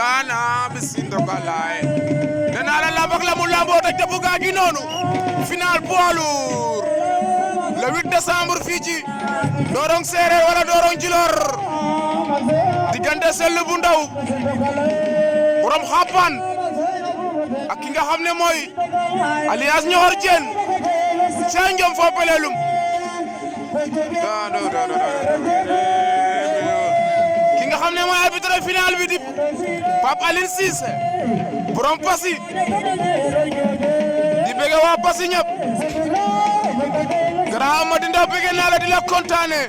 dana bisindo balay dana la lambak la mu lambo tak te buga gi nonu final poids lourd le 8 décembre fii ci Ndorong Séeréer wala Ndorong Djilor diggante Sell bu ndaw borom xapan ak ki nga xam ne mooy alias Ñoxor Diène ca Njom fo pelelum ki nga xam ne mooy arbitre final bi di Pape Aline Cissé borom Passy di bëgg waa Passy ñëpp Grand Amady Ndaw bëgg naa la di la kontaane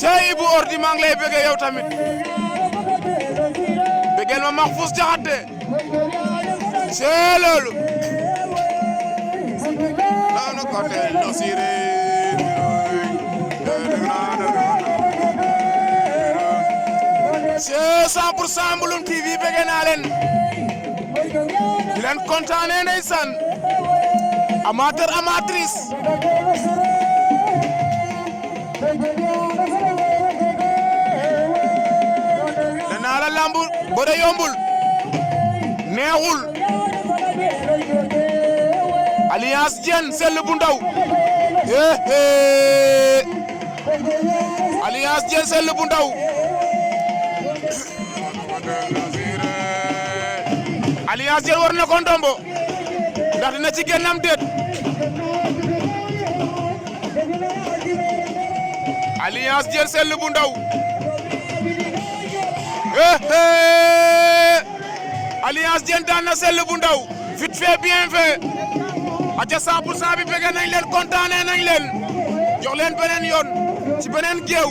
cey Ibou Ordi maa ngi lay bëgg yow tamit bëggal ma Mahfous Jaxate c'est loolu nanu ko tel no sire c'est 100% Mbouloum TV bëgg naa leen di leen kontaane ndeysaan amateur amatrice danaa la lambu bëre yombul neexul Alliance Diène Sell bu ndaw Alliance Diène Sell bu ndaw Alliance Diène war na ko ndombo ndax dina ci génnam déet Alliance Diène Sell bu ndaw Alliance Diène daan na Sell bu ndaw vite fait bien fait aca 100% bi bëgg nañ leen kontaane nañ leen jox leen beneen yoon ci beneen géew